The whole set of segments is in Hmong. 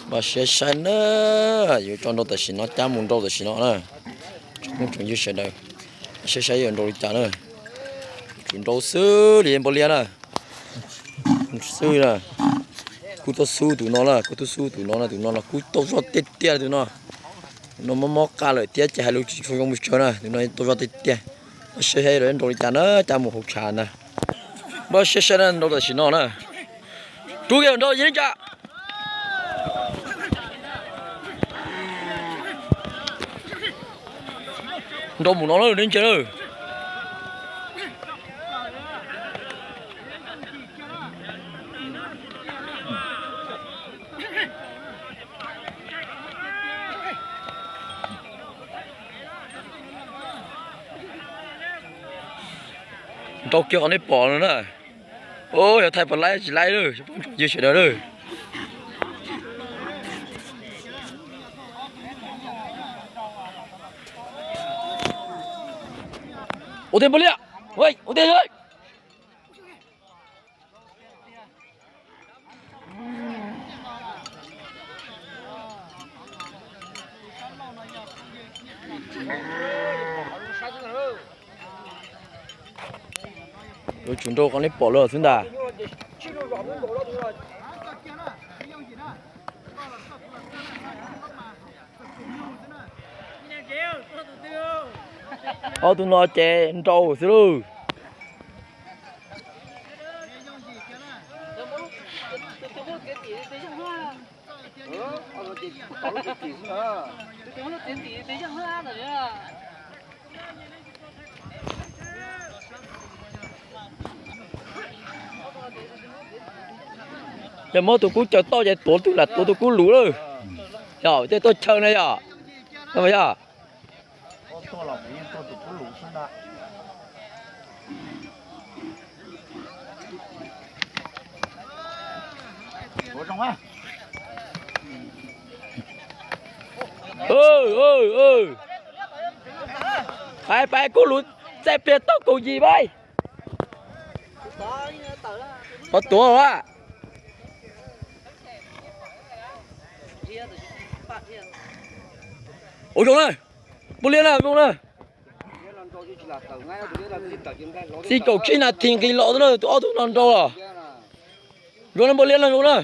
Mas saib saib na, yuav tso nrau tam sim no, cab mus nrau tam sim no na. Tsoom phooj tsoom ywg sawv daws, saib saib yuav nrau li cas na. Tsum nrau xwb li npau liab na. Xwb na. Kub tau xub tus no na, kub tau xub tus no na, tus no no kub tau zog tiag tiag tus no. Tus no mob mob qab lawm thiab ces hais lus tsis tshua zoo pes tsawg na, tus no tau zog tiag tiag. Saib saib yuav nrau li cas na, cab mus hauv tshav na. Npaj saib saib na, nrau tam sim no na. Rub kiag nrau yeej cas. Nrau mus no lawm ne, ntshe lawm. Nrau kiag qhov nej pom no na. Yog thaij puas laib tsis laib lawm, ywg sawv daws lawm. Ua tej npau liab, ua tej. Yuav tsum nrau qhov nej pom lawm xwb ntag. Ob tug no ces nrau xwb lauj. Yog muab tus kub caw toj ces tuav tus lam tuav tus kub lus lawm. Yog tej tuaj chaw na yog. Yog. Pais pais kub lus, txaij pliag tau kaum yim pais. Qhov tuav a. Ua zoo na, npau liab na zoo na. Txij kaum tsib nas this nqis los xwb na, tus ob tug no nrau los. Zoo na, npau liab na zoo na.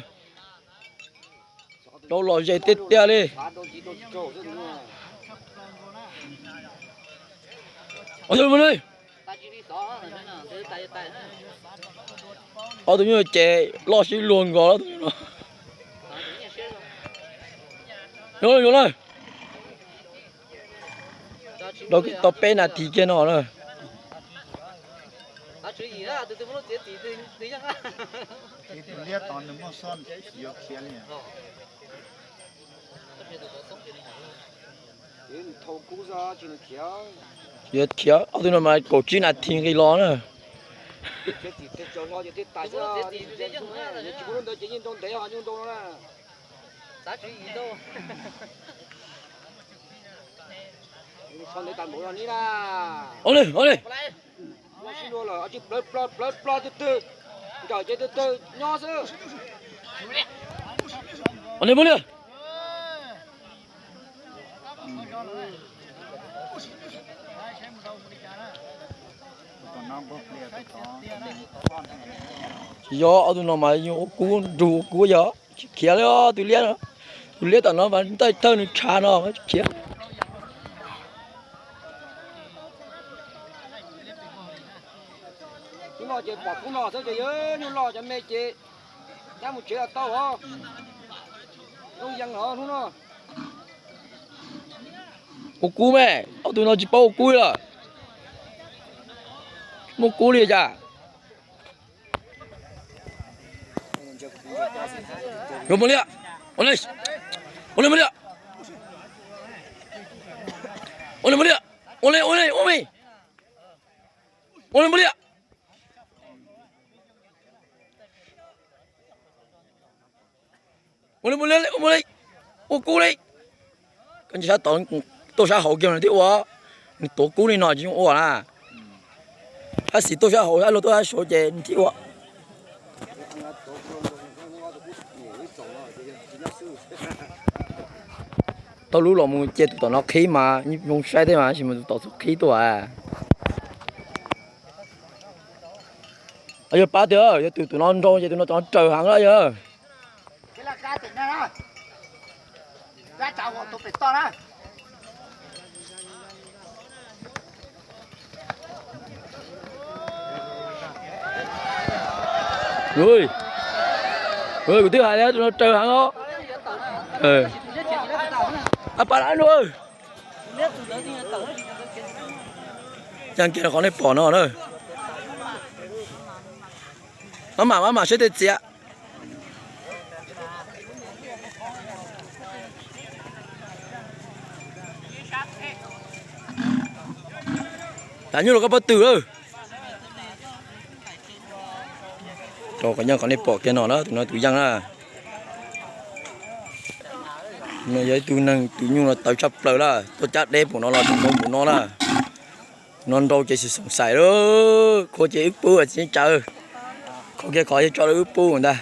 Nrau los ze tiag tiag li. Ob tug nyuj ces loj sib luag nkaus ob tug nyuj no. Zoo zoo na. Nrau kiag tau peb nas this kiag no na. Yuav khiav ob tug no mas kaum tsib nas this nqis los na. Ua li, ua li. Plawv plawv plawv twg twg, nrawm ces twg twg nyob xwb. Ua li, ua li. Tsis yog ob tug no mas yeej ua kub nrug ua kub yog tsis khiav li, tus liab, tus liab tom no mas ntaij thawj nws tshav no tsis khiav. Hnub no ces pom kub no xwb ces yog nyuj loj cov me ces cab mus tsev los tau os. Zoo yees hov hnub no. Ua kub me, ob tug no tsis paub ua kub li lawm. Muaj kub li cas? Zoo mus liam, ua li, ua li mus liam, ua li mus liam, ua li, ua li, ua li, ua li mus liam. Ua li, ua li, ua li, ua kub li. Koj nce sab tod, tuaj sab hauv kiag nws thiaj ua. Nws tuav kub li no tsis zoo ua na. Tab sis tuaj sab hauv, luag tuaj sab saud ces nws thiaj ua. Tau lub los mus ces tus tom no qhib mas zoo saib thiab mas, tab sis mas tus tom xub qhib tuaj. Yog pab tiag, yog tus tus no nrau ces tus no tom no raws heev lawm yog. Kuv twb hais tias tus no raws heev os. Ab, pab lab nua. Yaa kiag qhov nej pom no na. Maj mam, maj mam saib tej txiav. Tav nyuj los koj pob tw lawm. Rau qhov yeej qhov nej pom kiag no na, tus no tus yeej na. No yog ib tug neeg tus nyuj no tawv tshaj plaws lawm, tuaj cab deb pum no los tsis tau pum no na. No nrau ces xyov xoom xais lawm, khua ces wb pub tsis tsaws. Khua kiag qhov yog tso rau wb pub ntag.